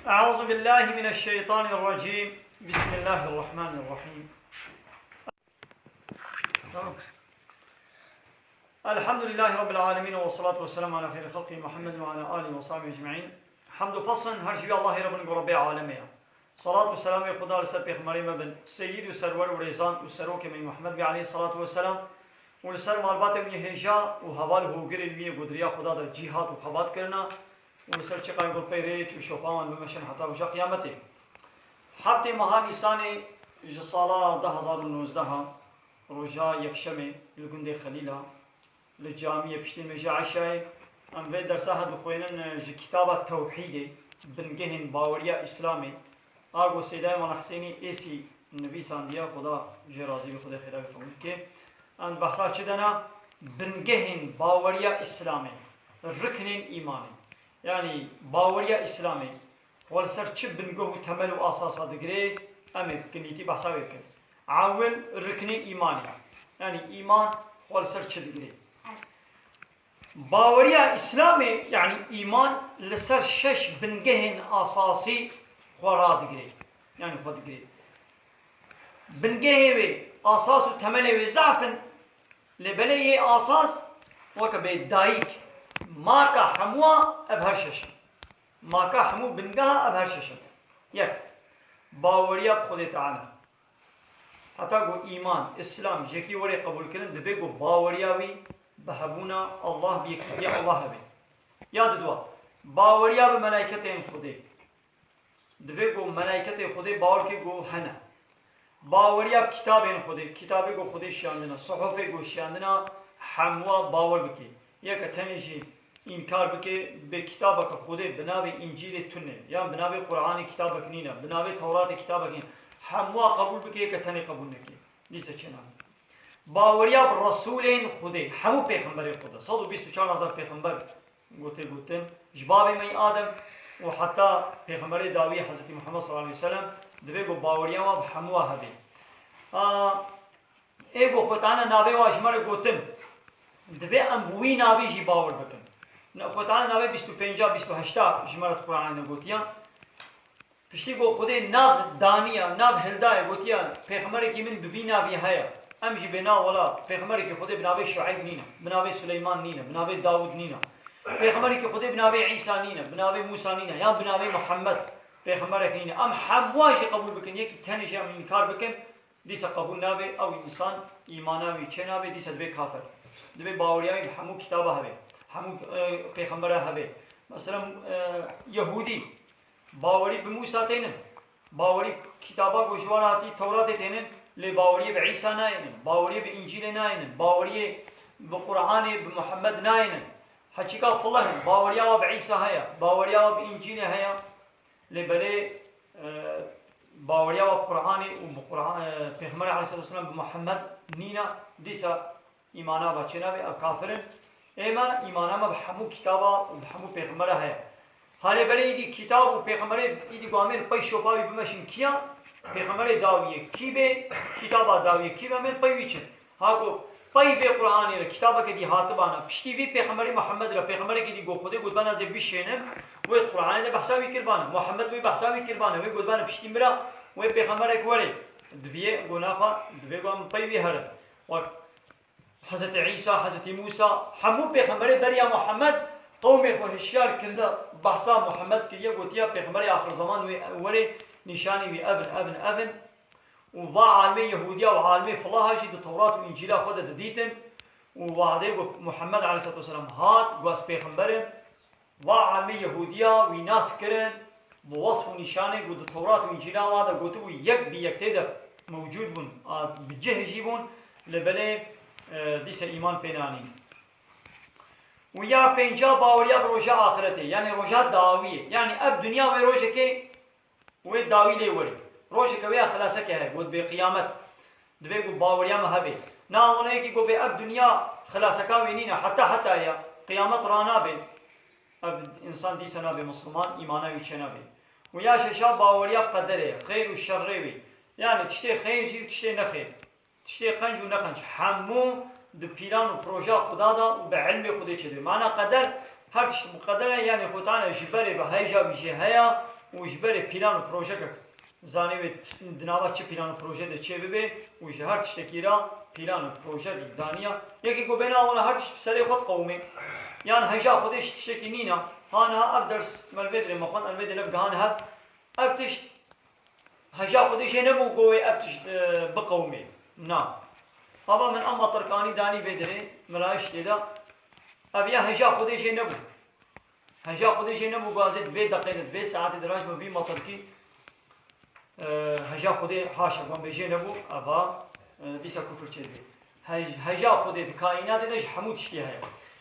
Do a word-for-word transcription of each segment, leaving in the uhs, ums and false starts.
أعوذ بالله من الشيطان الرجيم. بسم الله الرحمن الرحيم. Elhamdulillahî Rabbil âlemîn ve salatu ve selamu ala xeyrî xelqî Muhammed ve ala alihi ve sahbihi ecmaîn. Hamd û pesn her ji vî Allahê re bin ku Rebbê alemê ye. Salat û selamê Xuda li ser pêxemberê me bin, seyyid û serwer û rêzan û serokê me Muhammed bî aleyhî salatu ve selam û li ser malbatê wî hêja û heval hogirên wî yê ku di riya Xuda de cîhat û xebat kirina û li ser çiqayê ku pey rê çû şopa wan bimeşin heta roja qiyametê. Heftê meha Nîsanê ji sala du hezar û nozdeh, roja yekşemê li gundê Xelîla, li camiyê piştî nimêja eşayê, em vê dersa he dixwînin, e, ji kitaba Tewhîdê, bingehên baweriya Îslamê, a ku Seydayê Mala Hisênî Êsî nivîsandiye, Xuda jê razî be, Xwedê xêra wî qebûl bike. Em behsa çi dena? Bingehên baweriya Îslamê, riknên îmanê. Yanî baweriya Îslamê, xwe li ser çi bingeh û temel û asasa digire, em ê bi kinîtî behsa wê bikin. Ewil, riknê îmanê. Yanî îman xwe li ser çi digire? Baweriya Îslamê, yanî îman li ser şeş bingehên asasî xwe radigire. Yanî xwe digire. Bingehê wê, asas û temelê wê zaf in, lê belê yê asas weke bê dayik, maka hemûa ev her şeş in. Maka hemû bingeha ev her şeş in. Yek, baweriya bi Xwedê Teala. Heta ku îman, Îslam, ji yekî were qebûlkirin, divê ku baweriya wî bi hebûna Allah, bi yekîtiya Allah hebe. Ya didwa, baweriya bi melayketên Xwedê. Divê ku melayketê Xwedê bawer ke ku hene. Baweriya bi kitabên Xwedê, kitabê ku Xwedê şiyandina, suhufê ku şiyandina, hemûa bawer bike. Yeke tenê jî înkar bike, bê kitabeke Xwedê bi navê Încîlê tune, yan bi navê Quranê kitabek nîne, bi navê Tewratê kitabek nîne, hemûa qebûl bike, yeke tenê qebûl neke, dîse çênabe. Baweriya bi Resûlên Xwedê, hemû pêxemberên Xwedê, sed û bîst û çar hezar pêxember gote gotin, ji babê me yî Adem û heta pêxemberê dawî Hezretî Muhammed sallallahu aleyhi ve sellem, divê ku baweriya we bi hemûa hebe. A, Ê ku Xwedana navê wa ji me re gotin, divê em bi wî navê jî bawer bikin. Ne, Xwedana navê bîst û pênca, bîst û heşta ji me re di Quranê de gotiya. Piştî ku Xwedê nav daniya, nav hildaye, gotiya, pêxemberekî min bi vî navî heye. Em jî bê na wela, pêxemberekî Xwedê bi navê Şueyb nîne, bi navê Suleyman nîne, bi navê Dawud nîne. Pêxemberekî Xwedê bi navê Îsa nîne, bi navê Mûsa nîne, yan bi navê Muhammed pêxemberek nîne. Em hemûa jî qebûl bikin, yekî tenê jî em înkar bikin, dîsa qebûl nabe, ew însan îmana wî çênabe, dîsa dibe kafir. Dibe baweriya wî bi hemû kitaba hebe, hemû, e, pêxembera hebe. Mesela, e, Yehûdî, bawerî bi Mûsa tênin, bawerî kitaba ku ji wan hatî Tewratê tênin, lê baweriyê bi Îsa nayênin, baweriyê bi Încîlê nayênin, baweriyê bi Quranê, bi Muhammed nayênin. Heçîka fileh in, baweriya wa bi Îsa heye, baweriya wa bi Încîlê heye. Lê belê, e, baweriya wa bi Quranê û bi Quran, e, Pêxemberê aleyhisselatu vesselam bi Muhammed nîne, dîsa îmana va çênabe, ev kafir in. Ê me, îmana me bi hemû kitaba û bi hemû pêxembera heye. Halê belê îdî kitab û pêxemberê îdî ku em ê li pey şopa wî bimeşin kiya? Pêxemberê dawiyê kî bê, kitaba dawiyê kî be, em ê li pey wî çin. Ha ku pey vê Quranê re kitabeke dî hatibana, piştî vî pêxemberê Muhammed re pêxemberekî dî ku Xwedê gotibana ez ê bişênim, wê di Quranê de behsa wî kiribana, Muhammed wê behsa wî kiribana, wê gotibana piştî min re wê pêxemberek were, diviyê ku naxwe, divê ku em pey wî herin. Wek Hezretî Îsa, Hezretî Mûsa, hemû pêxemberê beriya Muhammed qewmê xwe hişyar kirine, behsa Muhammed kiriye, gotiye pêxemberê axir zeman wê were, nîşanê wî ev in, ev in, ev in. Û va alimê Yehûdiya û alimê filaha jî di Tewrat û Încîla xwe de didîtin û wadê ku Muhammed aleyhisselatu vesselam hat, got ez pêxember im, va alimê Yehûdiya wî nas kirin bi wesf û nîşanê ku di Tewrat û Încîla wa de gotibû yek bi yek tê de mewcûd bûn, a, bi cih jî bûn, lê belê, e, dîse îman pê nanîn. Û ya pênca baweriya bi roja axiretê, yanî roja dawiyê. Yanî ev dinya wê rojekê wê dawî lê werê. Rojeke wê ya xilaseke heye, got bê qiyamet. Divê ku baweriya me hebe. Na wela yekî got bê ev dinya xilaseka wê nîne, heta heta ye, qiyamet ranabe. Ev însan dîsa nabe misliman, îmana wî çênabe. Û ya şeşa baweriya bi qederê ye, xeyr û şerrê wê. Yanî tiştê xeyr jî, tiştê nexeyr. Tiştê qenc û neqenc hemû di pîlan û projeya Xuda de û bi ilmê Xwedê çêdibe. Mana qeder, her tişt bi qeder e, yanî Xwedane ji berê ve hêja wî jê heye, û ji berê pîlan û projekek zanî wê di nava çi pîlan û projê de çê bibe û ji her tiştekî re pîlan û projek daniya. Yekî ku bêne wala her tişt bi serê xwe diqewimê. Yan heja Xwedê ji tiştekî nîne. Ha niha ev ders me li vê dirê me xwend, em vê dirê gihane hev. Ev tişt heja Xwedê jê nebû ku wê ev tişt, e, biqewimê. Na. Hava min ema Tirkanî danî vê dirê, mirayiştê de. Ev ya heja Xwedê jê nebû. Heja Xwedê jê nebû ku ez ê di vê deqê de, di vê saetê de rajme vî metirkî, e, heja Xwedê haşa, wan bê jê nebû, eva, e, dîsa kufir çê dibê. Hej-, heja Xwedê di kaînatê de ji hemû tiştî heye.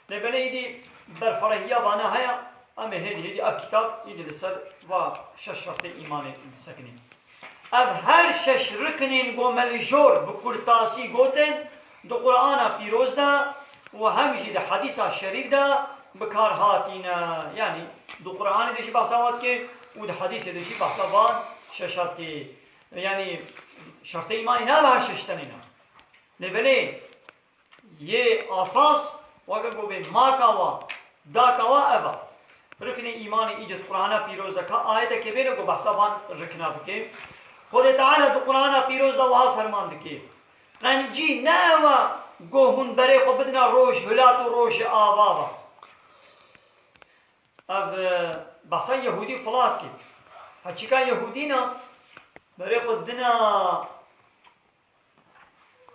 Lê belê îdî berferehiya vana heye, em ê hêdî hêdî ev kitab îdî li ser va şeş şertê îmanê disekinî. Ev her şeş riknên ku me li jor bi kurtasî gotin, di Qur'ana Pîroz de û hem jî di Hedîsa Şerîf de bi kar hatîne. Yanî di Qur'anê de jî behsa wan dike û di Hedîsê de jî behsa van şeşa dike. Yanî şertê îmanê ne ev her şeş tenê ne. Lê belê yê asas, weke ku bê maka wa, daka wa ev a. Riknê îmanê î cid Qur'ana Pîroz de ka ayetekê bêne ku behsa van rikna bike. Xwedê Teala di Qur'ana Pîroz de wiha ferman dike. Qencî ne ew e ku hûn berê xwe bidine rojhilat û rojava ve. Ev, e, behsa Yehûdî filat kir. Heçîka Yehûdî ne berê xwe dina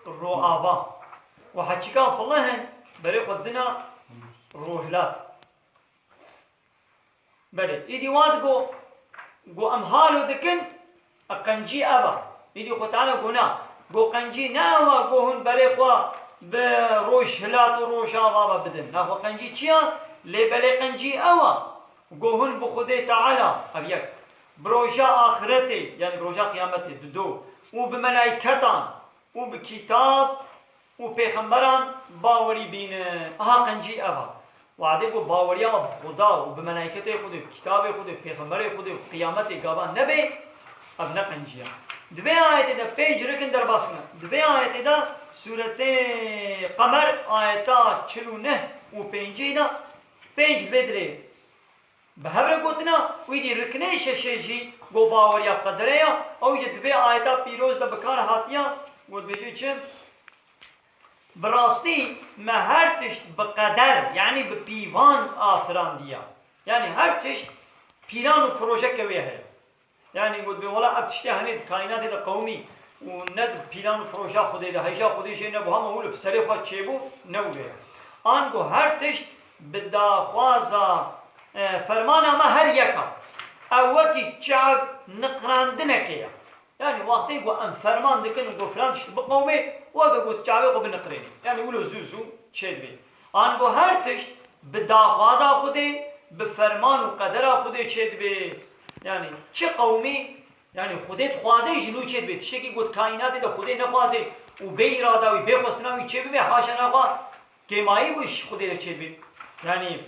roava. Û heçîka filih in berê xwe dina rohilat. Belê, îdî wan digo, go em halo dikin, e, qencî ev e. Îdî xwe Teala go na. Go qencî ne ew e, go hûn berê xwe bi rojhilat û rojava ve bidin. Na xwe qencî çi ye? Lê belê qencî ew e. Go hûn bi Xwedê Teala, ev yek, bi roja axiretê, yanî bi roja qiyametê, dido, û bi melaîketan, û bi kitab û pêxemberan bawerî bînin. Aha qencî ev e. Wadê ku baweriya we bi Xuda û bi melaîketê Xwedê, bi kitabê Xwedê, bi pêxemberê Xwedê û bi qiyametê gavan nebe, ev ne qencî ye. Di vê ayetê de pênc rikin derbas bûne. Di vê ayetê de sûretê Qemer ayeta çil û neh û pêncî de pênc vê dirê bi hev re gotina, wî dî riknê şeşê jî go baweriya qedere ya, ew jî di vê ayeta pîroz de bi kar hatiya, go dibêje çi? Bi rastî me her tişt bi qeder, yanî bi pîvan afirandiya. Yanî her tişt pîlan û projeke wê heye. Yanî got bê, wela ev tiştê henê di kaînatê de qewimî û ne di pîlan û proja Xwedê de, heja Xwedê jê nebû, hema wilo bi serê xwe çêbû, ne wilo ye. Ango her tişt bi daxwaza, e, fermana me her yek e. Ew wekî çav niqrandinekê ye. Yanî wextê ku em ferman dikin û ku filan tişt biqewimê, weke ku çavê xwe biniqrênê. Yanî wilo zû zû çêdibê. Ango her tişt bi daxwaza Xwedê, bi ferman û qedera Xwedê çêdibê. Yanî çi qewimî, yanî Xwedê dixwaze jî nû çêdibê. Tiştekî ku di kaînatê de Xwedê nexwaze û bê îrada wî, bê xwestina wî çêbibe, haşa naxwe kêmayî bû ji Xwedê re çêdibê. Yanî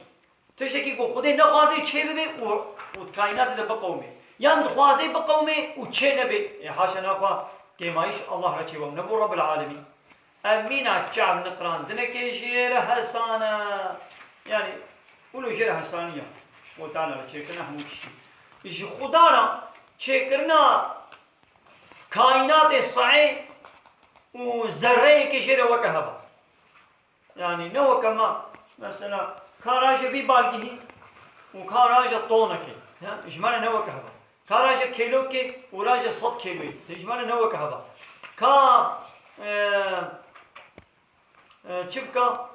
tiştekî ku Xwedê nexwaze çêbibe û, û di kaînatê de biqewimê. Yan dixwaze biqewimê û çê nebe. Ê haşa naxwe kêmayî ji Allah re çêbe û ne bo Rebbil Alemîn. Ev mîna çav niqrandinekê jê re hesan e. Yanî, wilo jê re hesaniya. Xwe Teala re çêkirina hemû tiştî. Ji Xuda re çêkirina kaînatê sehê û zerreyekê jê re weke hev e. Yanî ne weke me, mesela, ka raje vî balgihî û ka raje tonekê. Ya, ji me re ne weke hev e. Ka raje kêlokê û raje sed kêloyê. Tê ji me re ne weke hev e. Ka, e, e, çi bika,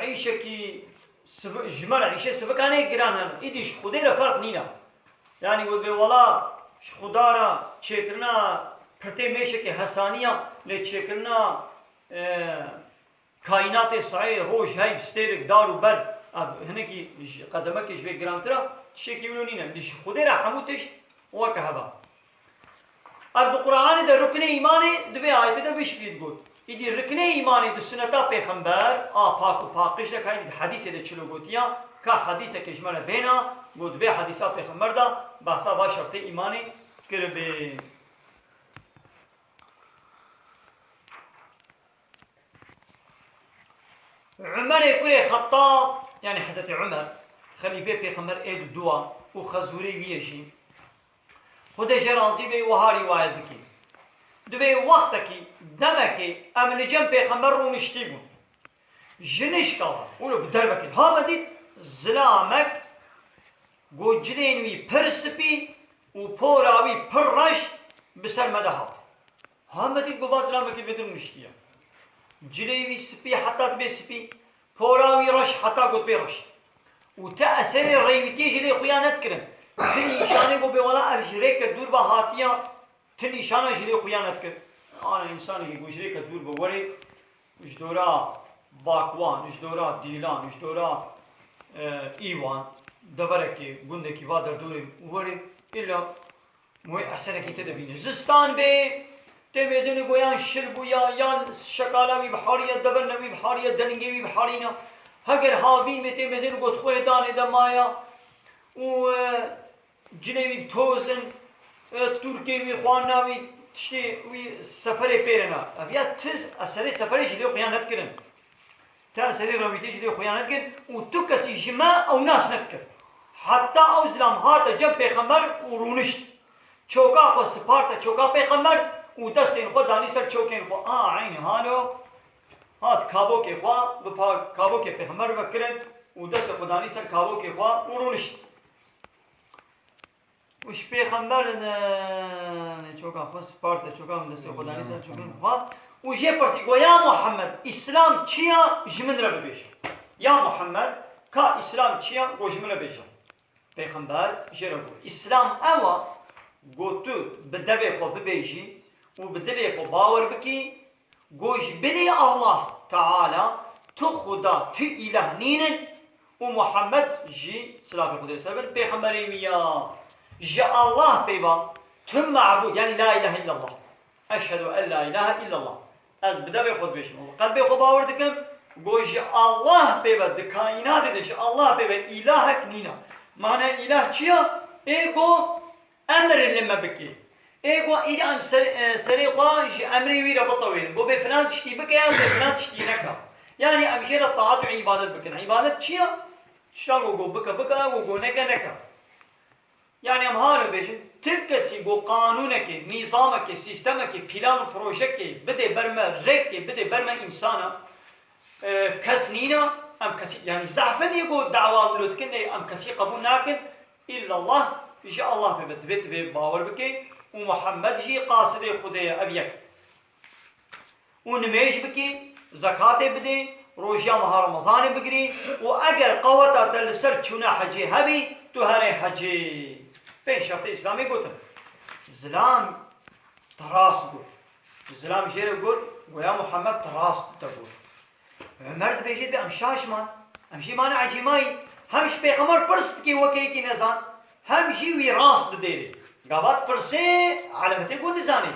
e, îşekî sivi-, ji me re îşê sivikanê giran hene. Îdî ji Xwedê re ferq nîne. Yanî got bê wela ji Xuda re çêkirina pirtê mêşekê hesaniya, lê çêkirina, e, kaînatê sehê, roj, heyv, stêrek, dar û ber, ev hinekî ji, qedemekê ji vê girantir e, tiştekî wilo nîne. Di ji Xwedê re hemû tişt weke hev e. Ev di Quranê de ruknê îmanê di vê ayetê de vî şiklî digot. Îdî riknê îmanê di suneta pêxember a pak û paqij de ka di hedîsê de çilo gotiya, ka hedîsekê ji me re bêna, got di vê hedîsa pêxember de behsa va şertê îmanê kiribê. Umerê kurê Xettab, yanî Hezretî Umer, Xelîfê Pêxember ê di dua û xezûrê wî ye jî. Xwedê jê razî bê, wiha rîwayet dikî. Divê wextekî, demekê em li cem Pêxember rûniştî bûn. Ji nişka we, wilo bi dervekê, ha me dît zilamek, got cilên wî pir spî û pora wî pir reş bi ser me de hat. Ha me dît, got va zilamekî vê din rûniştiye. Cilê wî spî heta dibê spî, pora wî reş heta got bê reş. Û ti eserê rêwîtiyê ji lê xuya nedikirin. Ti nîşanê got bê wela ev ji rêke dûr ve hatiye, ti nîşana ji lê xuya nedikir. Ana însanekî ku ji rêke dûr ve werê, ji dora Bakwan, ji dora Dîlan, ji dora, e, Îwan, deverekê, gundekî va derdorê werê, îlla wê eserekî tê de bîne. Zistan bê, tê mêzênê ku yan şil bûya, yan şekala wî bihariye, deverne wî bihariye, deningê wî biharîne. Heger havîn bê, tê mêzênê ku xwê danê de maya û, e, cilê wî toz in, e, tûrkê wî, xwarina wî, tiştê wî seferê pêrena. Ev ya ti eserê seferê ji lê xuya nedikirin. Te serê rewîtê ji lê xuya nedikin û tu kesî ji me ew nas nedikir. Heta ew zilam hate cem Pêxember û rûnişt. Çoka xwe siparte çoka Pêxember û destên xwe danî ser çokên xwe. A eynî halo hat kabokê xwe bi pa-, kabokê Pêxember ve kirin û destê xwe danî ser kabokê xwe û rûnişt. Û ji pêxember, e, çoka xwe sparte, çoka min destê xwe danî ser çokên xwe. Û jê pirsî, got, "Ya Muhammed, Îslam çi ya, ji min re bibêje." Ya Muhammed, ka Îslam çi ya, got, ji min re bêje. Pêxember jê re got, "Îslam ew a, got, tu bi devê xwe bibêjî û bi dilê xwe bawer bikî, got, ji bilî Allah Teala tu xuda, tu îlah nînin û Muhammed jî, silavê Xwedê ser bin, pêxemberê wî ya. Ji Allah pê ve tu mabûd, yanî la îlahe illallah. Eşhedû en la îlahe illallah. Ez bi devê xwe dibêjim û bi qelbê xwe bawer dikim, got, ji Allah pê ve di kaînatê de ji Allah pê ve îlahek nîne." Mane îlah çi ya? Ê got, Emir li me bike. Ê ku îdî em ser-, e, serê xwe ji emrê wî re bitewênin. Ku bê filan tiştî bike yan bê filan tiştî neke. Yanî em jê re taat û îbadet bikin. Îbadet çi ye? Tişta ku, ku bike, bike, ku, ku neke, neke. Yanî em hane bêjin, ti kesî ku qanûnekê, nîzamekê, sîstemekê, plan û projekê bidê ber me, rêkê bidê ber me însana, e, kes nîne, em kesî, yanî zehf e ku dawa wilo dikin, lê em kesî qebûl nakin. Îllallah, ji Allah pê ve divê tu vê bawer bikî û Muhammed jî qasidê Xwedê ye, ev yek. Û nimêj bikî, zekatê bidê, rojiya meha Remezanê bigirî û eger qeweta te li ser çûna hecê hebî, tu herê hecê. Pênc şertê Îslamê gotin. Zilam te rast got. Zilam jê re got, goya Muhammed te rast te got. Ömer dibêje, dibê em şaş man. Em jî mane ecêmayî. Hem ji pêxember pirs dikê weke yekî nezan, hem jî wî rast didêrê. Gava dipirsê, elemetê ku nizanê.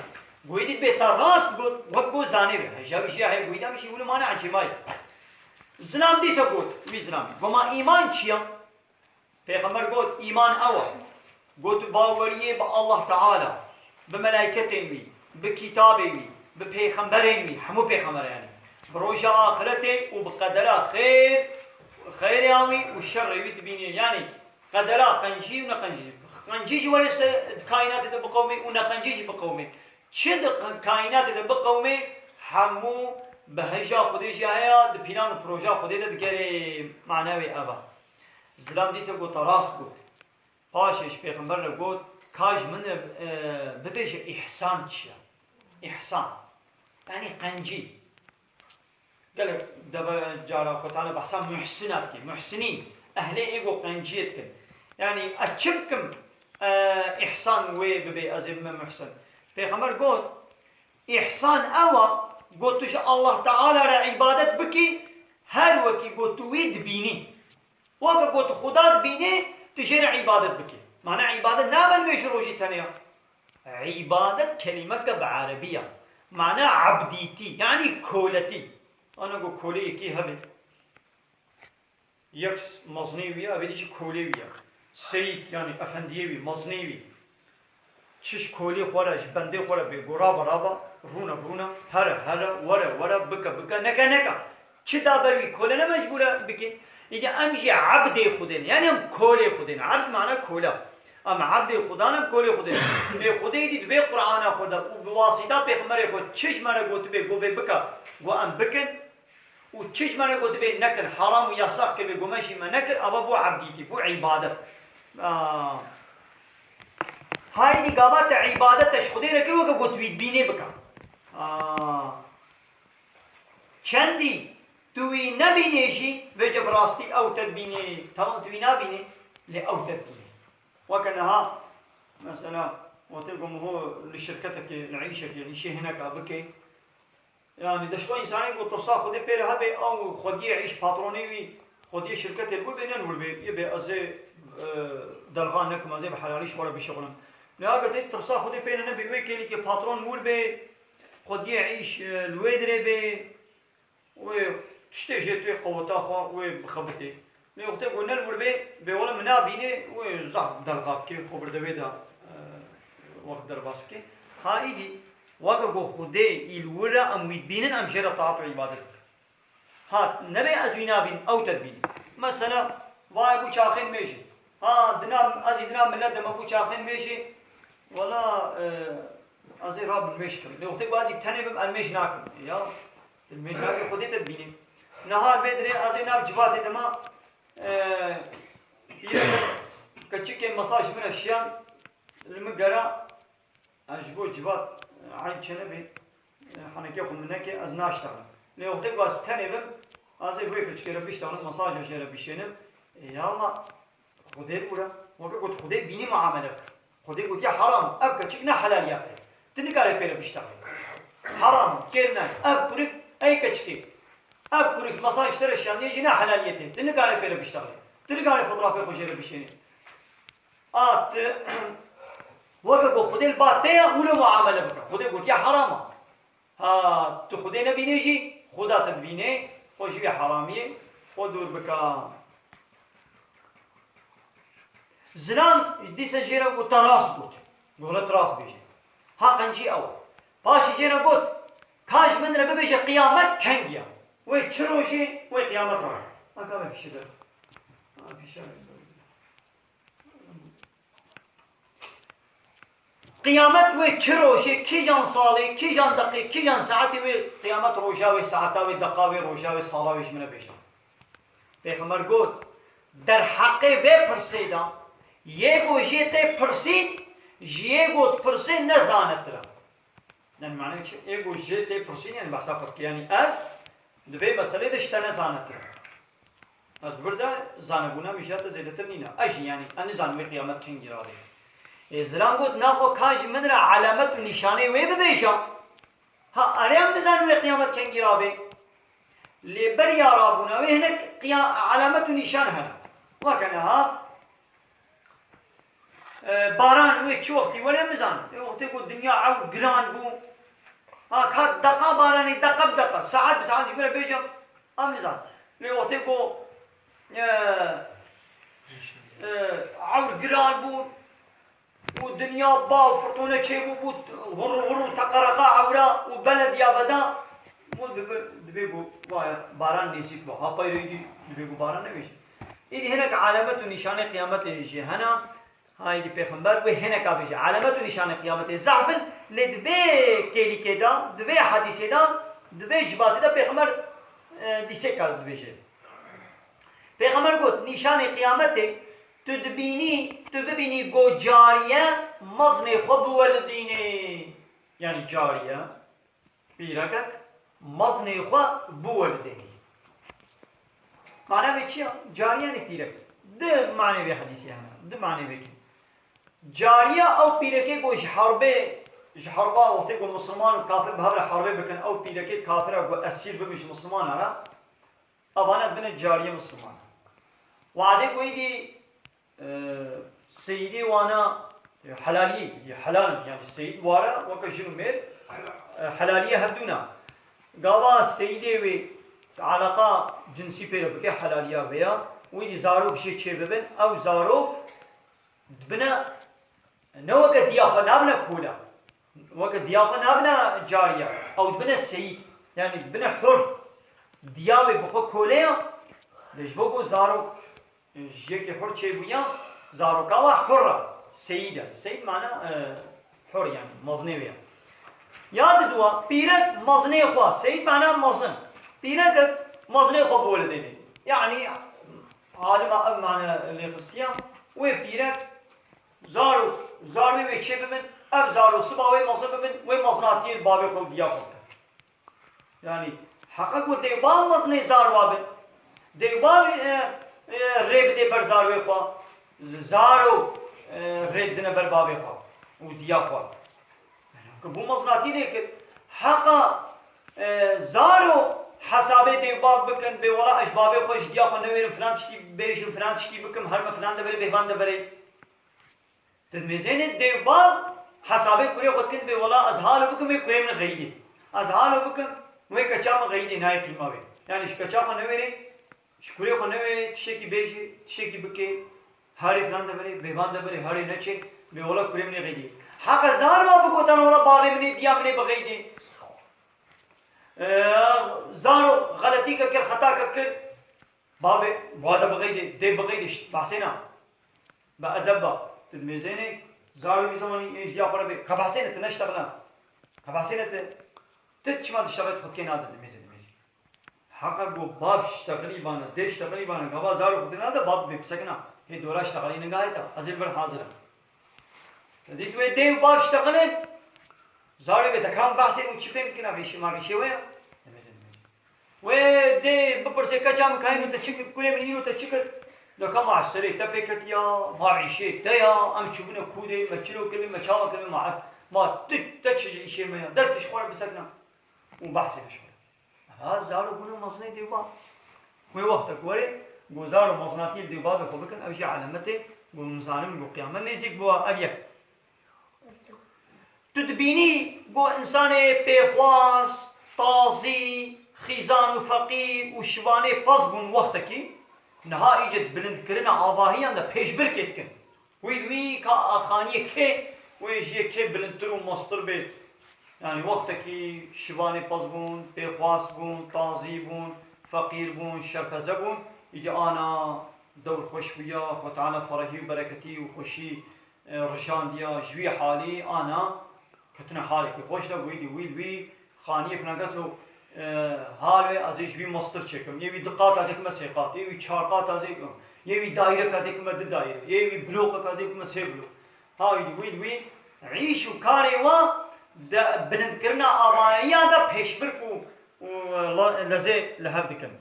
Goyî dibê te rast got, wek ku zanê be. Heja wî jî ya heye goyî da, em jî wilo mane ecêmayî. Zilam dîsa got, wî zilamî. Goma îman çi ya? Pêxember got, îman ew e. Got, baweriyê bi Allah Teala, bi melayketên wî, bi kitabê wî, bi pêxemberên wî, hemû pêxember yanî, bi roja axiretê û bi qedera xêr, xêrê wî û şerê wî dibînî. Yanî qedera qencî û neqencî. Qencî ji werê ser di kaînatê de biqewimê û neqencî jî biqewimê. Çi di kaînatê de biqewimê, hemû bi heja Xwedê jî heye, di pîlan û proja Xwedê de digerê. Mane wê ev e. Zilam dîsa got, te rast got. Paşê ji pêxember re got, ka ji min re, e, bibêje îhsan çi ye? Îhsan. Yanî qencî. Gelek deve cara xwe tane behsa muhsina dike. Muhsinîn. Ehlê ê got qenciyê dikin. Yanî ez çi bikim, e, îhsan wê bibê, ez ê bime muhsin. Pêxember got, îhsan ew e, got tu ji Allah Teala re îbadet bikî, her wekî got tu wî dibînî. Weke ku tu Xuda dibînî, tu jê re îbadet bikî. Mane îbadet nabe nimêj û rojî tenê ya. Îbadet kelîmeke bi erebî ya. Mane ebdîtî, yanî koletî. Ana ku kolê yekî hebe. Yek meznê wî ya, evê dî jî kolê wî ya. Seyîd, yanî efendiyê wî, meznê wî. Çi ji kolê xwe re, ji bendê xwe re bê, go raba raba, rûne rûne, here here, were were, bike bike, neke neke. Çi da ber wî, kole ne mecbûr e bike. Îdî em jî ebdê Xwedê ne. Yanî em kolê Xwedê ne. Ebd mana kola. Em ebdê Xudan, em kolê Xwedê ne. Lê Xwedê îdî di vê Qur'ana xwe de û bi wasîta pêxemberê xwe çi ji me re gotibê, got bê bike, got em bikin. Û çi ji me re gotibê nekin, heram û yasak kiribê, got me jî me nekir, ava bû ebdîtî, bû îbadet. Aa. Haydî gava te îbadet te ji Xwedê re kir, weke got wî dibînê bike. Aa. Çendî tu wî nebînê jî, vêce bi rastî ew te dibînê. Tamam, tu wî nabînê, lê ew te dibînê. Weke niha, mesela, wextê ku ho li şirketekê, li îşekê, îşê hineka bikê, yanî de ji xwe însanê ku tirsa Xwedê pê re hebe, ew xwediyê îş, patronê wî, xwediyê şirketê li wir bê, ne li wir bê, yê bê ez ê, e, delxa nekim, ez ê bi helalî ji xwe re bişixulim. Lê eger tê tirsa Xwedê pê re nebe, wê kêlîkê patron li wir bê, xwediyê îş, e, li wê dirê bê, wê tiştê jê tu yê qeweta xwe wê bixebitê. Lê wextê ku ne li wir bê, bê wele min nabînê, wê zaf delxa bikê, xwe birde wê de, e, wext derbas bikê. Ha îdî, weke ku Xwedê î li wir e, em wî dibînin, em jê re taat û îbadet bikin. Ha, nebê ez wî nabînim, ew te dibînî. Mesela, vayê bû çaxên mêjê. Ha, dina, ez î dina milet de me bû çaxên mêjê. Wela, e, ez ê rabim mêj kim. Lê wextê ku ez î bi tenê bim, ez mêj nakim. Ya, tu mêj nakî, Xwedê te dibînî. Niha vê dirê ez ê nav civatê de ma, e, pîrek keçikê mesaj min re şiyan, li min gera, ez ji bo civat, e, eyb çênebê, e, henekê xwe min neke, ez naştexlim. Lê wextê ku ez bi tenê bim, ez ê bi wê keçikê re biştexlim, mesaja jê re bişênim. E, ya Allah, Xwedê li wir e. Weke got Xwedê bînî muamele bike. Xwedê gotiye heram, ev keçik ne helaliya te. Tu nikarê pê re biştexlî. Heram, kêr nayê. Ev kurik, ey keçikê. Ev kurik mesaj ji te re şandiye jî ne helaliyê te. Tu nikarê pê re biştexlî. Tu nikarê fotrafê xwe jê re bişênî. A tu, weke ku Xwedê li ba te ye, wilo muamele bike. Xwedê gotiye heram e. Ha, tu Xwedê nebînê jî, Xuda te dibînê, xwe ji vê heramiyê xwe dûr bike. Zilam dîsa jê re got, te rast got. Got, tu rast bêjî. Ha qencî ew e. Paşê jê re got, ka ji min re bibêje qiyamet kengî ye. Wê çi rojê, wê qiyamet rojê. Aka me pişî de. Ha, pişa. Qiyamet wê çi rojê, kîjan salê, kîjan deqê, kîjan saetê wê qiyamet roja wê, saeta wê, deqa wê, roja wê, sala wê ji min re bêje. Pêxember got, derheqê vê pirsê de, yê ku jê tê pirsîn, ji yê ku dipirsê ne zanetir e. Yani mane çi? Ê ku jê tê pirsîn, yani behsa xwe dike. Yani ez di vê meselê de ji te ne zanetir im. Ez di vir de zanebûna min ji ya te zêdetir nîne. Ez jî yani, ez nizanim wê qiyamet kengî radê. Ê, zilam got, naxwe ka ji min re alamet û nîşanê wê bibêje. Ha, erê em nizanin wê qiyamet kengî rabê. Lê beriya rabûna wê hinek qiya-, alamet û nîşan hene. Weke niha, E, baran wê çi wextî were em nizanin. Lê wextê ku dinya ewr giran bû, ha, ka deqa baranê, deqa bi deqa, saet bi saet ji min re bêje, em nizanin. Lê wextê ku, e, e, ewr giran bû û dinya ba û firtûne çêbû, bû hurr hurr û teqereqa ewra û belediya veda, bû dibe-, dibê ku, vaya, baran nêzîk bû. Ha, peyre êdî dibê ku baran nebêje. Êdî hinek alamet û nîşanê qiyametê jî hene. Haydî pêxember wê hineka bêje. Alamet û nîşanê qiyametê zehf in, lê di vê kêlîkê de, di vê hedîsê de, di vê civatê de pêxember, e, dîsê kar dibêje. Pêxember got, nîşanê qiyametê tu dibînî, tu bibînî ku cariye mezinê xwe biwelidînê. Yani cariye, pîrekek mezinê xwe biwelidênî. Mane vê çi ya? Cariye yani pîrek. Di manê vê hedîsê hene. Di manê vê kê. Cariye ew pîrekê ku ji herbê, ji herba wextê ku misilman û kafir bi hev re herbê bikin, ew pîrekê kafira ku esîr bibin ji misilmana re, evane dibine cariye misilman. Wadê ku êdî, e, seyîdê wana, e, helaliyê, êdî helal in, yani seyîd ware weke jin û mêr, e, helaliyê hevdû ne. Gava seyîdê wê alaqa cinsî pê re bike, helaliya vê ya, û êdî zarok jê çêbibin, ew zarok dibine, ne weke diya xwe nabine kola. Weke diya xwe nabine cariye. Ew dibine seyîd. Yani dibine hur. Diya wê bi xwe kole ya. Ji bo ku zarok ji yekê hur çêbûya, zaroka wa hur e. Seyîd e. Seyîd mana, e, hur yani, mezinê wê ye. Ya diduwa, pîrek mezinê xwe, seyîd mana mezin. Pîrekek mezinê xwe bi wele dêne. Yani, alima ev mane lê xistiya, wê pîrek zaro, zarwê wê çê bibin, ev zaro siba wê mezin bibin, wê mezinatiyê li bavê xwe û diya xwe bike. Yani, heqa ku dêwbav mezinê zarwa bin. Dêwbav, e, e, rê bidê ber zarwê xwe. Zaro, e, rê didine ber bavê xwe û diya xwe. Yani, ku bû mezinatî lê kir. Heqa, e, zaro hesabê dêwbav bikin, bê wela ez bavê xwe ji diya xwe newêrim, filan tiştî bêjim, filan tiştî bikim, herme filan deverê, bêvan deverê. Di mêzênê dêwbav hesabê kurê xwe dikin, bê wela ez halo bikim wê kurê min xeyidê. Ez halo bikim wê keça min xeyidê nayê qîma wê. Yani ji keça xwe newêrê, ji kurê xwe newêrê, tiştekî bêjê, tiştekî bikê, harê filan deverê, bêvan deverê, harê neçê, bê wela kurê min ê xeyidê. Heqa zarwa bigotana wela bavê min ê, diya min ê bixeyidê. Ee, zaro xeletîke kir, xetake kir. Bavê, bade bixeydê, dê bixeydê, şt, behsê na. Bi edeb ba. Tu dimêzênê, zarê wî zamanî ê ji ya xwe re bê. Ka behsê ne, tu neştexile. Ka behsê ne tu. Tu çima diştexilê tu xwe kê nade dimêzê, dimêzê. Heqa ku bav ştexilî bane, dê ştexilî bane, gava zarê xwe kê nade, bav bê pisekina. Hê dora ştexilî nigahê te. Ez ê li vir hazir im. Te dît wê dê û bav ştexilin, zarê bê te kam behsê û çi fêm dikina, vêşî ma vêşê wê ya. Dimêzê, dimêzê. Wê dê bipirsê keça min ka hîno te çi kir, kurê min hîno te çi kir? De ka ma serê te pê ketiya, ma îşê te ya, em çûbûne kûdê, me çilo kirin, me çawa kirin, ma, ma tu te çi ji îşê me ya, de tu ji xwe re bisekna. Û behsê me ji xwe re. Eva zaro bûne mezinê dêwbav. Wê wextek were, ku zaro mezinatiyê li dêwbavê xwe bikin, ev jî elemetê, ku hûn zanin ku qiyamet nêzîk bû, ev yek. Tu dibînî ku însanê pêxwas, tazî, xîzan û feqîr û şivanê pez bûn wextekî, niha îce di bilindkirina avahiyan de pêşbirkê dikin. Wî li wî ka xaniyê kê wê ji yê kê bilindtir û mestir bê. Yani wextekî şivanê pez bûn, pêxwas bûn, tazî bûn, feqîr bûn, şerpeze bûn, îdî ana dewr xweş bûya, Xwe Teala ferehî û bereketî û xweşî e, rijandiya ji wî halî ana ketine halekî xweş de, wî dî wî li wî xaniyê filan kes û, e, hal wê ez ê ji wî mestir çêkim. Yê wî du qat ez ê kime sê qat, yê wî çar qat ez ê kim, yê wî daîrek ez ê kime du daîre, yê wî bloqek ez ê kime sê bloq. Ha wî dî wî li wî îş û karê wa de bilindkirina avahiya de pêşbirk û, û le-, lezê li hev dikin.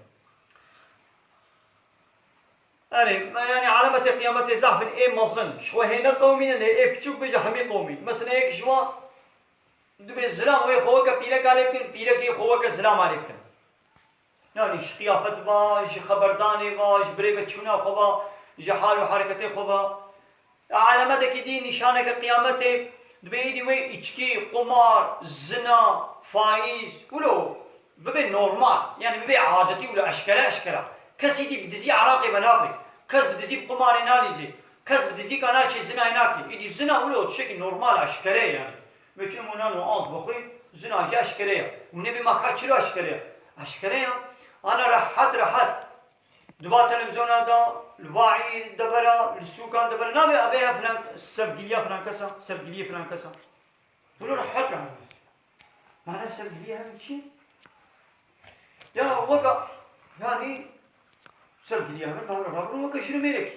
Erê, me, yani alametê qiyametê zehf in, ê mezin, ji xwe hê ne qewmî ne, ê piçûk bêje hemî qewmî. Mesela yek ji wan dibê zilam wê xwe weke pîrek alê bikin, pîrek ê xwe weke zilam alê bikin. Yani ji qiyafet va, ji xeberdanê va, ji birêve çûna xwe va, ji hal û hereketê xwe va. Alametekî dî, nîşaneke qiyametê, dibê êdî wê îçkî, qumar, zina, faîz, wilo bibe normal, yani bibe adetî, wilo eşkere eşkera. Kes êdî bi dizî eraqê venaxwe, kes bi dizî bi qumarê nalîze, kes bi dizîka naçê zinayê nake. Êdî zina wilo tiştekî normal, eşkere ye yani. Meçin û nan û ant bixwe, zina jî eşkere ye. Û nebê ma ka çilo eşkere ye? Eşkere ye. Ana rehet rehet. Di va televîzyona de, li va î devera, li sûkan devera, nabê abê hev filan sevgiliya filan kesa, sevgiliyê filan kesa. Wilo rehet rehet. Mana sevgiliya hev çi? Ya weka, yani sevgiliya hev, bavre rabin weka jin û mêrek.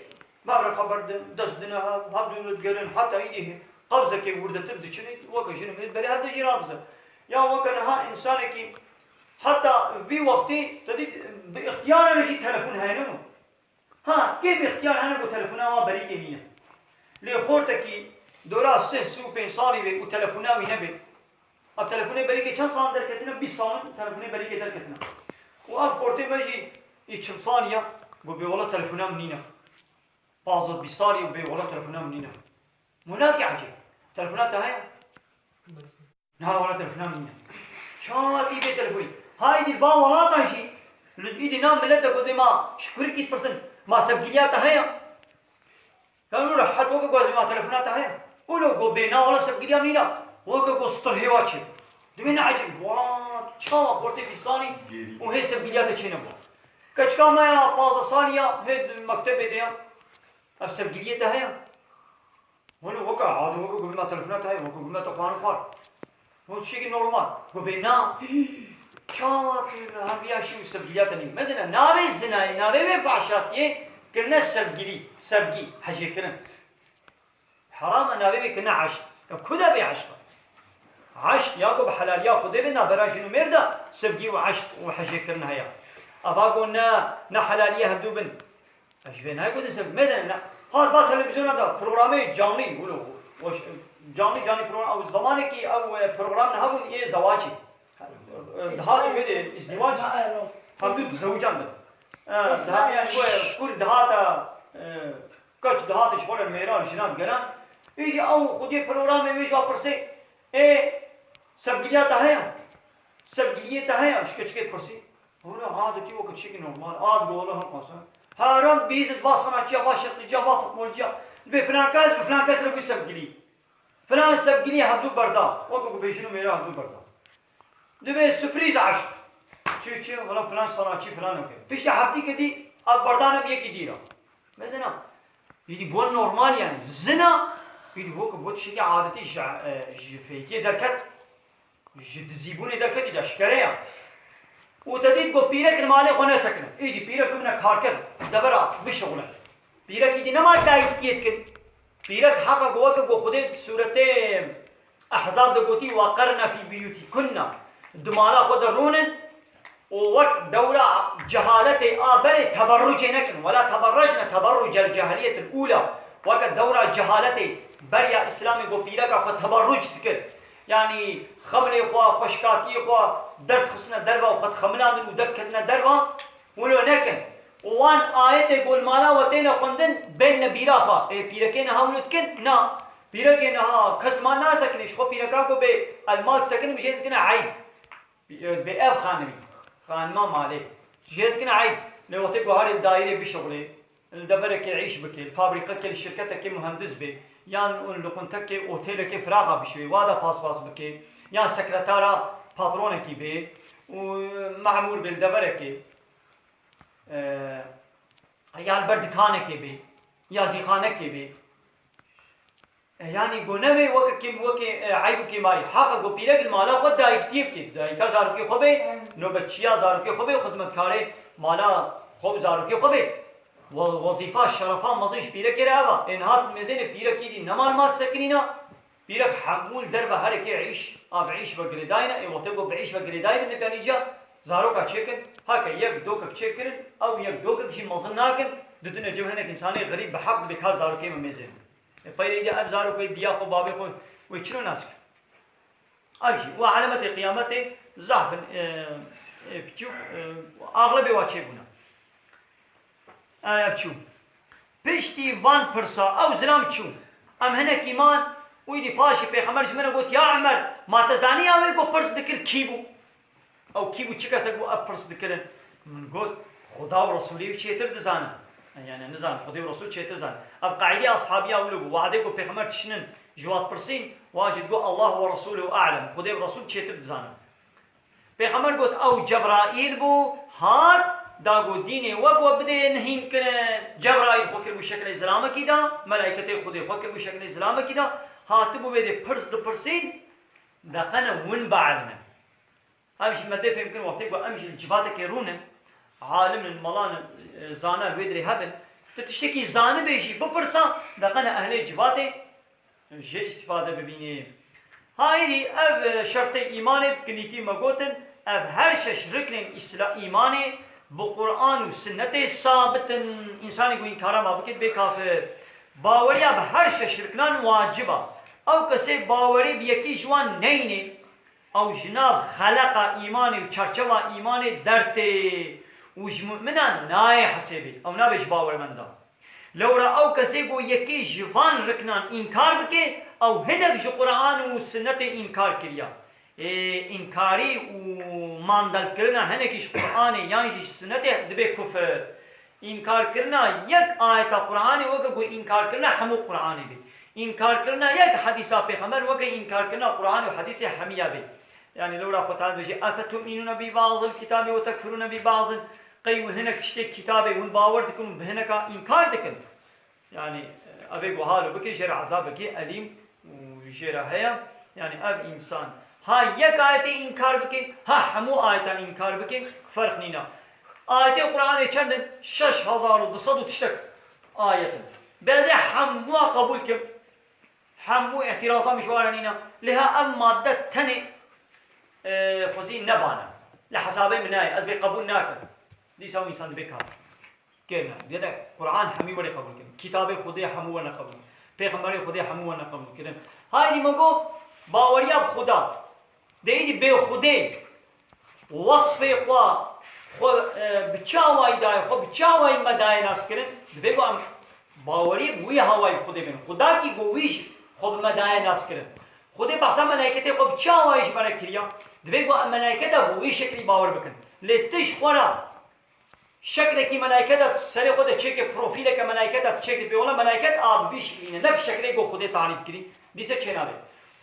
Bavre xeber din, dest dine hev, hev dû digerin, heta îdî qewzekê wirdetir diçin, weka jin û mêrek berê hev de jî rabizin. Ya weka niha însanekî Heta vî wextî, te dît, bi îxtiyara re jî telefon heye, ne? Ha, kê bi îxtiyar hene ku telefona wan berîkê nîne? Lê xortekî dora sih, sî û pênc salî be û telefona wî nebe. Ev telefonê berîkê çend sal derketine? Bîst sal in telefonê berîkê derketine. Û ev xortê me jî ê çil salî ye, ku bê wela telefona min nîne. Pazdeh bîst salî û bê wela telefona min nîne. Mûnakê ecêb. Telefona te heye? Niha wela telefona min nîne. Çawa tî bê telefonî? Haydî va welata jî, li îdî na milet de gotê ma ji kurikî dipirsin, ma sevgiliya te heye? Kan û rehet weke gotê ma telefona te heye? Wilo go bê na wela sevgiliya min nîne. Weke go stir hêwa çê. Dibê ne ecêb, wa çawa xortê bîst salî û hê sevgiliya te çê nebû. Keçika me ya pazdeh salî ya hê di mektebê de ya. Ev sevgiliyê te heye? Wilo weke, hadi weke ku bime telefona te heye, weke ku bime te xwarin xwar. Wilo tiştekî normal. Ku bê na. Çawa tu hemriya şî û sevgiliya te nî? Mezina navê zinayê, navê wê fahşatiyê kirine sevgilî, sevgî, hejêkirin. Heram e navê wê kirine eşq. Ya ku de bê eşq e? Eşq ya ku bi helaliya Xwedê bê navbera jin û mêr de sevgî û eşq û hejêkirin heye. Ava ku ne, ne helaliye hevdû bin. Ez ji vê nayê gotin sevgî. Mezina ne. Hat ba televîzyona de programê canlî, wilo, weş-, canlî, canlî program, ew zamanekî ew, e, program hebûn ê zewacî. E, dihat wê de îzdîwac. Hevdû dizewican bin. E, dihat yani bu, e, kur dihata, e, Keç dihate ji xwe re mêran, jinan, gelan. Êdî ew xwediyê programê wê ji wa pirsê, ê, sevgiliya te heye? Sevgiliyê te heye? Ji keçikê pirsî. Hûn a ha dikî weke tiştekî normal. A digo wele him qasa. Heram bî di va sanatçiya, va şeqliciya, va futbolciya. Dibê filan kes bi filan kes re bû sevgilî. Filan sevgilî hevdû berda. Weke ku bê jin û mêra hevdû berda. Dibê sürprîz eşq. Çi, çi, wela filan sanatçî filan eke. Piştî heftî kedî ev berda ne bi yekî dî re. Mezina. Îdî bo normal yani. Zina. Îdî bo ku bo tiştekî adetî ji, e, ji fêkê derket. Ji dizîbûnê derket îdî eşkere ya. Û te dît ku pîrek li malê xwe nesekine. Îdî pîrek bibine karker. Devera bişixule. Pîrek îdî nema dayikiyê dikin. Pîrek heqa ku weke ku Xwedê di sûretê Ehzab de gotî, "Weqerne fî buyûtîkunne." Di mala xwe de rûnin û wek dewra cehaletê a berê teberrucê nekin. Wela teberrecne teberrucel cehiliyetil ûla. Weke dewra cehaletê beriya Îslamê ku pîreka xwe teberruc dikir. Yanî xemilê xwe, xweşkatiyê xwe derdixistine derva û xwe dixemilandin û derdiketine derva. Wilo nekin. Û wan ayetê ku li mala we têne xwendin, bên nebîra xwe. Ê pîrekê niha wilo dikin? Na. Pîrekê niha kes mal nasekinê, ji xwe pîreka ku bê el mal disekin, bi jê dikine eyb. Bê ev xanimî, xanima malê. Jê dikine eyb. Lê wextê ku herê li dayîrê bişuxulê, li deverekê îş bike, li fabrîkekê, li şirketekê muhendis bê, yan li quntekê, otêlekê firaxa bişuwê, wa da paspas bike, yan sekretara patronekî bê û memûr bê li deverekê. E, ya li ber dikanekê bê, ya zîxanekê bê. E, yanî go nevê weke kêm, weke, e, eyb û kêmayî. Heqa go pîrek li mala xwe dayikiyê bike. Dayika zarokê xwe bê, nobetçiya zarokê xwe bê, xizmetkarê mala xwe û zarokê xwe bê. We-, wezîfa, şerefa mezin ji pîrekê re ev a. Ê niha tu mêzênê pîrekî dî nema li mal sekinîna. Pîrek hemû li derve herekê îş, a bi îş ve girêdayî ne, ê wextê ku bi îş ve girêdayî bin, nika nîca zaroka çêkin, heke yek dokek çêkirin, ew yek dokek jî mezin nakin, didine cem hinek însanê xerîb bi heq dibê ka zarokê me mêzê. Ê peyre îdî ev zarokê diya xwe, babê xwe, wê çilo nas kir? Ev jî, wa elemetê qiyametê zaf bin, e, e, piçûk, e, axlebê wa çêbûne. Ev çû. Piştî van pirsa, ew zilam çû. Em hinekî man, û îdî paşê Pêxember ji min re got, "Ya Umer, ma te zaniya wê ku pirs dikir kî bû?" Ew kî bû, çi kesek bû ev pirs dikirin? Min got, "Xuda û Resûlê wî çêtir dizanin." Yani nizanim, Xwedê û Resûl çêtir zanin. Ev qaîdê ashabiya wilo bû. Wadê ku Pêxember tiştinin ji wa dipirsîn, wa jî digot, "Allah ve Resûluhu a'lem." Xwedê û Resûl çêtir dizanin. Pêxember got, "Ew Cebraîl bû, hat, da got, dînê we bi we bidê nihîn kirin." Cebraîl xwe kiribû şekilê zilamekî de, melaîketê Xwedê xwe kiribû şekilê zilamekî de, hatibû wê dê pirs dipirsîn, de qene win bielime. Ev jî me dê fêm kirin, wextê ku em jî li civatekê rûnin, alim in, melan in, e, zana li wê dirê hebin, tu tiştekî zanibê jî bipirsa, de qene ehlê civatê jê îstîfade bibînî. Ha êdî ev, e, şertê îmanê bi kinîtî me gotin, ev her şeş riknên îsla-, îmanê bi Quran û Sinnetê sabit in. Însanê ku înkara ma bike, bê kafir. Baweriya bi her şeş riknan wacib a. Ew kesê bawerî bi yekî ji wan neyne, ew ji nav xeleqa îmanê û çarçeva îmanê dertê û ji mu'minan nayê hesêbê. Ew nabe ji bawermenda. Lewra ew kesê ku yekê ji van riknan înkar bike, ew hinek ji Quran û Sinnetê înkar kiriya. Ê, înkarî û mandalkirina hinekî ji Quranê yan jî ji Sinnetê dibe kufir. Înkarkirina yek ayeta Quranê weke ku înkarkirina hemû Quranê be. Înkarkirina yek hedîsa Pêxember weke înkarkirina Quranê û hedîsê hemiya be. Yani lewra Xwe Teala dibêje, "Efetu'minûne bi ba'dil kitâbi ve tekfurûne bi ba'din?" Qey hûn hinek tiştê kitabê hûn bawer dikin û bi hineka înkar dikin. Yani, e, evê ku halo bike, jê re ezabekî elîm û jê re heye. Yani, ev însan ha yek ayetê înkar bike, ha hemû ayetan înkar bike, ferq nîna. Ayetê Qur'anê çend in? Şeş hezar û du sed û tiştek ayet in. Belê hemûa qebûl kim, hemû îtîraza min ji wan re nîne. Lê ha ev madde tenê, e, xwezî nebane. Li hesabê min nayê, ez bê qebûl nakim. Dîsa ew însan dibê kafir. Kêr ne. Diyete Qur'an hemî were qebûl kirin. Kitabê Xwedê hemû were qebûl. Pêxemberê Xwedê hemû were qebûl kirin. Haydî me got, baweriya bi Xweda. De êdî bê Xwedê wesfê xwe, xwe, e, bi çi awayî daye, xwe bi çi awayî me daye nas kirin? Divê ku em bawerî bi wî hawayî bi Xwedê bin. Xweda kî ku wî ji xwe bi me daye nas kirin. Xwedê behsa melayketê xwe bi çi awayî ji me re kiriya? Divê ku em melayketa bi wî şeklî bawer bikin. Lê tu ji xwe re şeklekî melayketa serê xwe de çêke, profîleke melayketa tu çêke pê wela melayket a bi vî şeklî ne, ne bi şeklê ku Xwedê tarîf kirî, dîse çênabe.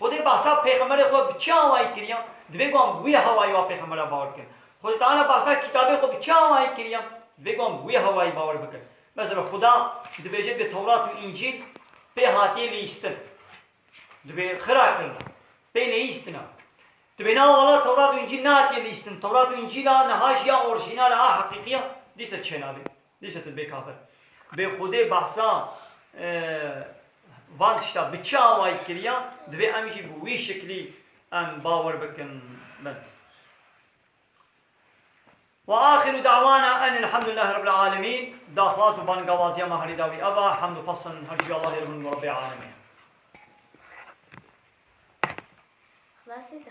Xwedê behsa pêxemberê xwe bi çi awayî kiriya? Divê ku em bi wî hawayî wa pêxembera bawer bikin. Xwedê Teala behsa kitabê xwe bi çi awayî kiriya? Divê ku em bi wî hawayî bawer bikin. Mesela Xuda dibêje bi Tewrat û Încîl pê hatiye lîstin. Dibê xira kirina. Pê lêyîstina. Dibê na wala Tewrat û Încîl nehatiye lîstin. Tewrat û Încîla niha jî ya orjînal e, a heqîqî ya, dîse çênabe. Dîse tu dibê kafir. Bê Xwedê behsa, e, van tişta bi çi awayî kiriya, divê em jî bi wî şeklî em bawer bikin. Bin. Ve axiru da'wana enil hamdülillahi rabbil alemin. Daxwaz û bangawaziya me herî dawî ev e. Hemd û pesin her ji Allahê re bin Rebbê alemîn. Xlasê de